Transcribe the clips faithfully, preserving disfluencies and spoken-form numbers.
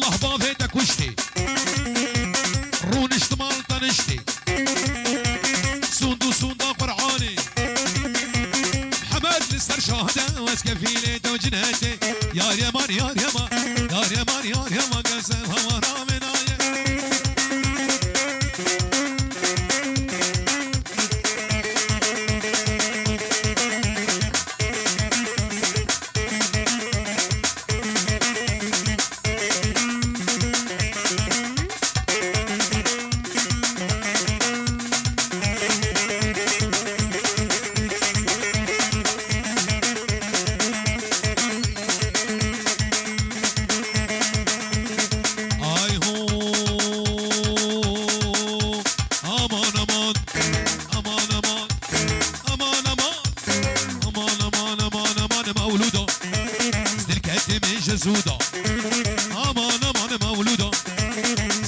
Allah bavê te kuştê. Rûnişt mal te niştê. Sûnd û sûnda Qur'anê. Mihemed li ser şahide, ez kefîlê te û cinetê. Yar yeman, yar yeman, yar yeman, yar yeman, gel sev hema navê nayê. Ay ho, aman, aman, aman, aman, aman, aman, aman, aman, aman, aman, mewlûda. Zilketê min ji zûda. Aman, aman, mewlûda.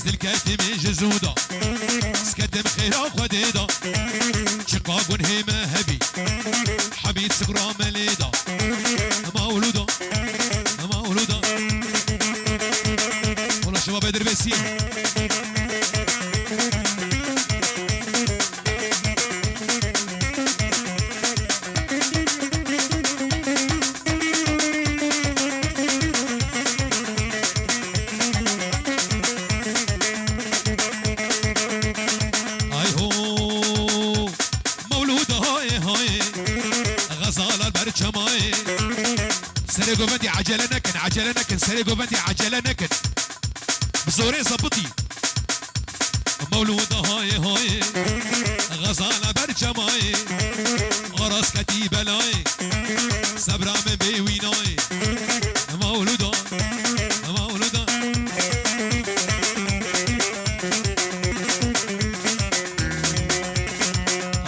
Zilketê min ji zûda. Sketim xêra Xwedê da. Çiqa gunhê me hebî. Hebî sigra me lê da. Mewlûda. Mewlûda. Wala şeva Bedir Besî. Ay ho, mewlûda hayê hayê, xezala ber çemayê. Serê govendî ecele nekin, ecele nekin, serê govendî ecele nekin. Bi zorê zebitî. Mewlûda hayê hayê, xezala ber çemayê. Aras ketî belayê, sebra min bê wî nayê. Mewlûda, mewlûda.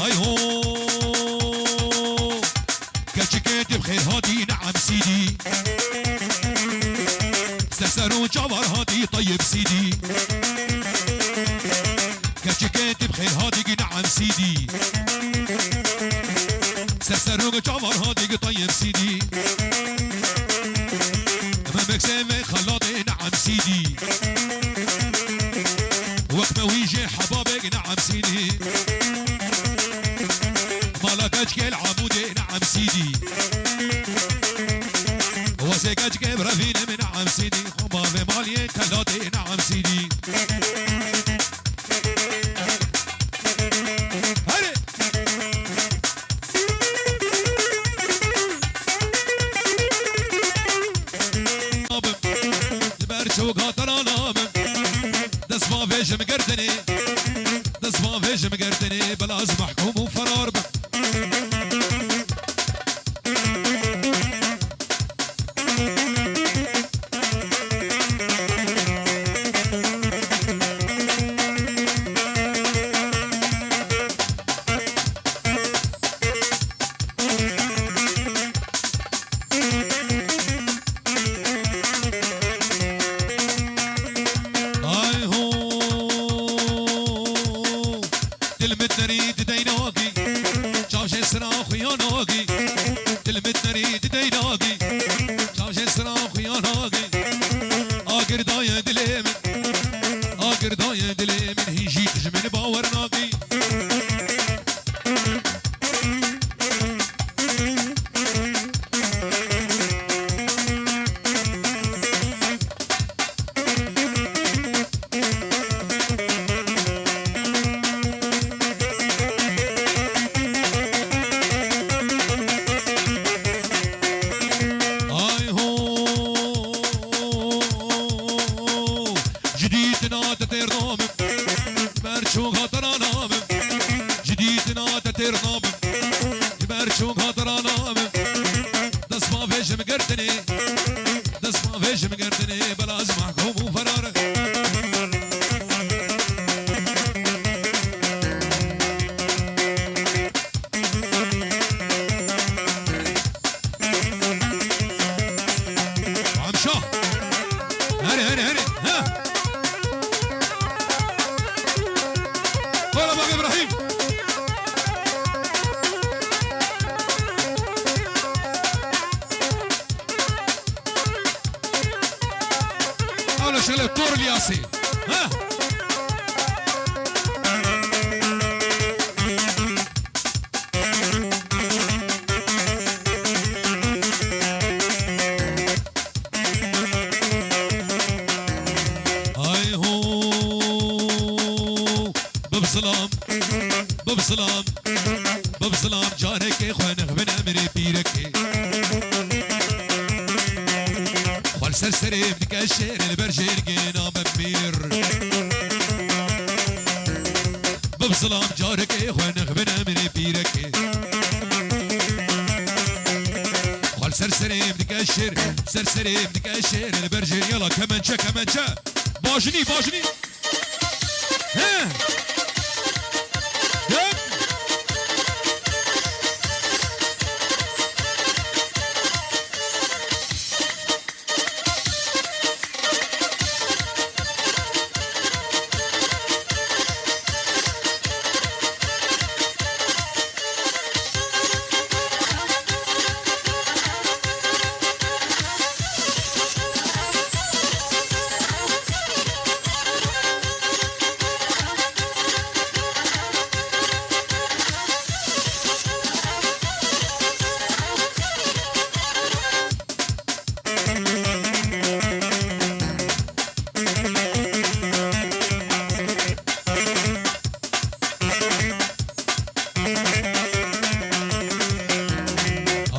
Ay ho. Keçikê tu bi xêr hatî Neem Sîdî. Serser û çavar hatî Tayyib Sîdî. Keçikê tu bi xêr hatî Neem Sîdî. Serser û çavar hatî Tayyib Sîdî. Memek sevê xelatê Neem Sîdî. Wek me wî jê hebabek Neem Sîdî. Mala keçkê li Amûdê Neem Sîdî. Wesê keçkê bi revînim Neem Sîdî. Xwe bavê maliyê kelatê Neem Sîdî. Herê! Abim, li ber çewka te ra nabim. Dest bavêjim girtinê, dest bavêjim girtinê, bila ez mehkûm û ferar bim. Ay ho, dil min nerî didey nagî, çav jê sira xuya nagî. Dil min nerî didey nagî, çav jê sira xuya nagî. Agir daye dilê min, agir daye dilê min, hîn jî tu ji min bawer nakî. Ay ho, ji dîtina te têr nabim, ber çûka te ra nabim. Ji dîtina te têr nabim, ji ber çûka te ra nabim. Dest bavêjim girtinê, dest bavêjim girtinê, bila ez mehkûm û ferar. Amşa. Herê, herê, herê. Ha. Kola bak İbrahim. Şele Tor Liyasê. Ha? Ay ho. Bib zilam, bib zilam, bib zilam, carekê xwe nexbin emrê pîrekê. Xwe li ser serê dike şêr li ber jêrgê nabe mîr. Bib zilam, carekê xwe nexbin emrê pîrekê. Xwe li ser serê dike şêr, ser serê dike şêr li ber jêr yala kemençe, kemençe. Bajinî, bajinî. He. Dök.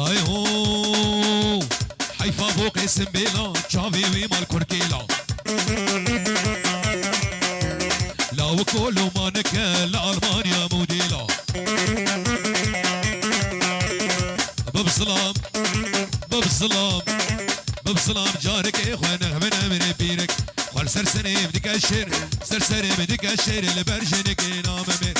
Ay ho, heyfa bo Qêsim Bêla, çavê wî mal kurkêla. Lawik û lomanike li Almanya modêla. Bib zilam, bib zilam, bib zilam, carekê xwe nexbin emrê pîrek. Xwe li ser serê min dike şêr, ser serê min dike şêr, li ber jinikê name min.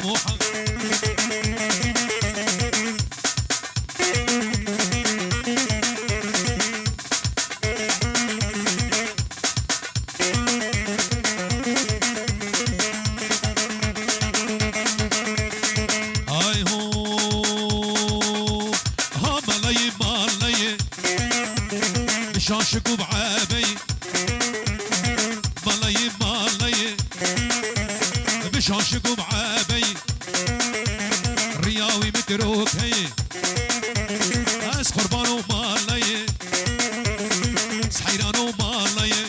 Muhammed. Ay ho, ha malayê, malayê, bi şaşik û bi ebeyê, malayê, malayê, bi şaşik û bi ebeyê, riya wî min dirok heye. Ez qurbano malayê, ez heyran û malayê.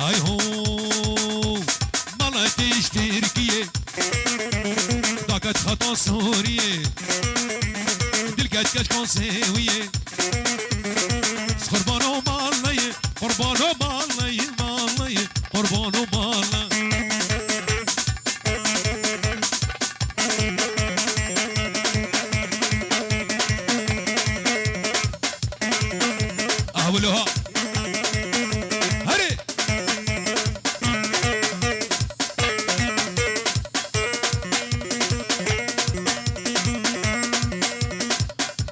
Ay ho, mala têj Tirkiyê, daket xata Sûriyê, dil keç keç qasê wî yê. Qurbano malayê, qurbano malayê, malayê, qurbano malayê. Awilo ha. Hadi.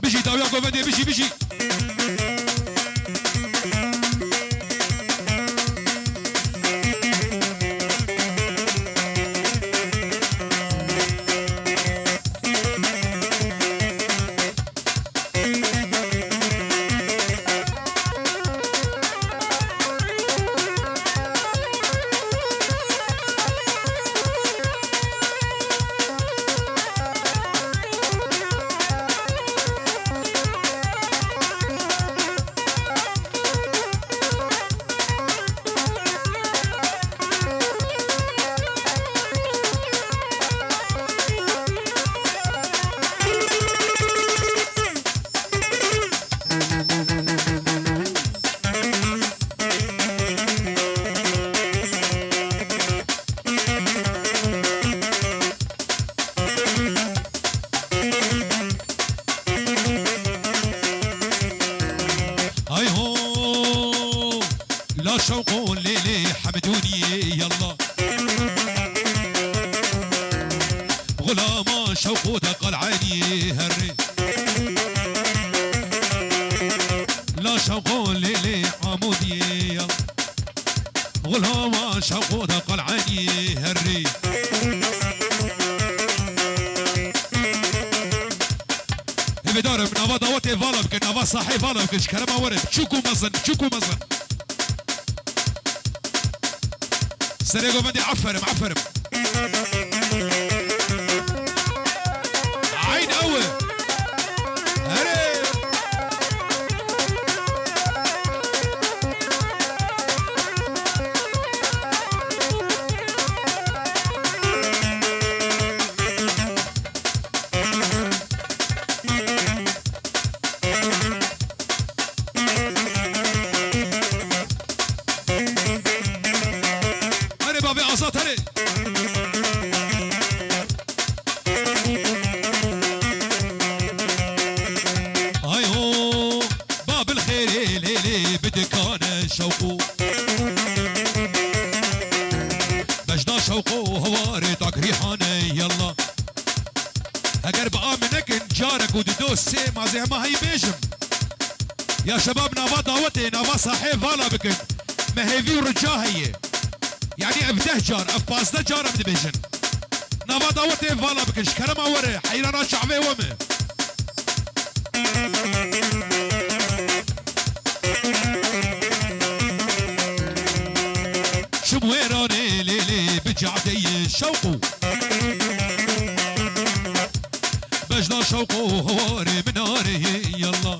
Bijî dawiya govendê, bijî, bijî. Gulama şewqo de qal eynî herê. La şewqo lê lê amûdiyê ya. Gulama şewqo de qal eynî herê. Hêvêdarim, nava dawetê vala bikin, nava sahê vala bikin, ji kerema were, biçûk û mezin, biçûk û mezin. Serê govendê, aferim, aferim. Eyn ew e. Herê. Erê bavê Azad, erê. Ay ho, babil xêrê lê lê bidikane şewqû. Bejda şewqû hewarê takrîhane yalla. Heger bi a min nekin, carek û dido sê ma zê hema heyî bêjim. Ya şebab, nava dawetê, nava sahê vala bikin. Me hêvî û rica heye. Yanî ev deh car, ev pazdeh car em dibêjin. Nava dawetê vala bikin, ji kerema were, heyrana çavê we me. Çim wêranê lê lê bi cadeyê şewq û. Bejna şewq û hewarê min arê yalla.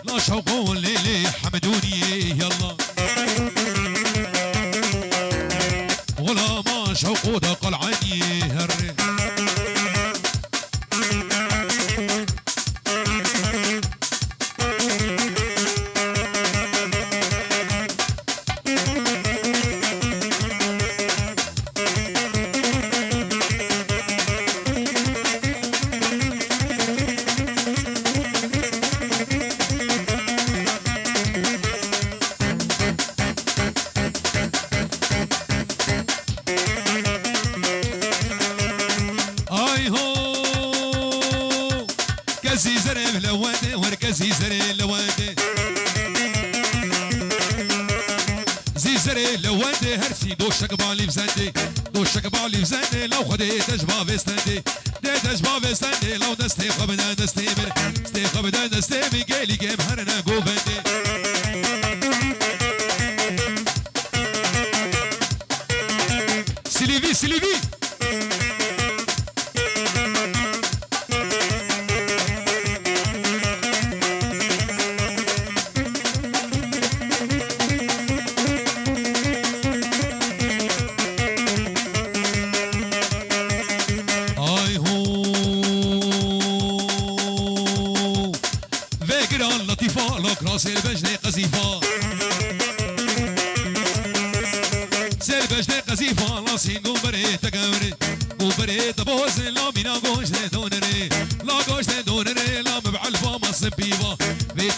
La şewq û lê lê hemdûniyê yalla. Gulama şewq û de qal eynî herê. Ay ho! Kezî zerê li wendê, wer kezî zerê li wendê. Zî zerê li wendê, her sî doşek balî vizendê. Doşek balî vizendê, law xwedê te ji bavê stendê. Dê te ji bavê stendê, law destê xwe bide destê min. Destê xwe bide destê min, gelî gêm herine govendê. Silîvî, silîvî. Ay ho. Vegiran latîfa, la krasê li bejnê qezîfa. Sê li bejnê qezîfa, la sîn gomberê te gewrê. Gomberê te bozê, la mîna goştê donere. La goştê donere, la meb'el va ma sipîva. Vê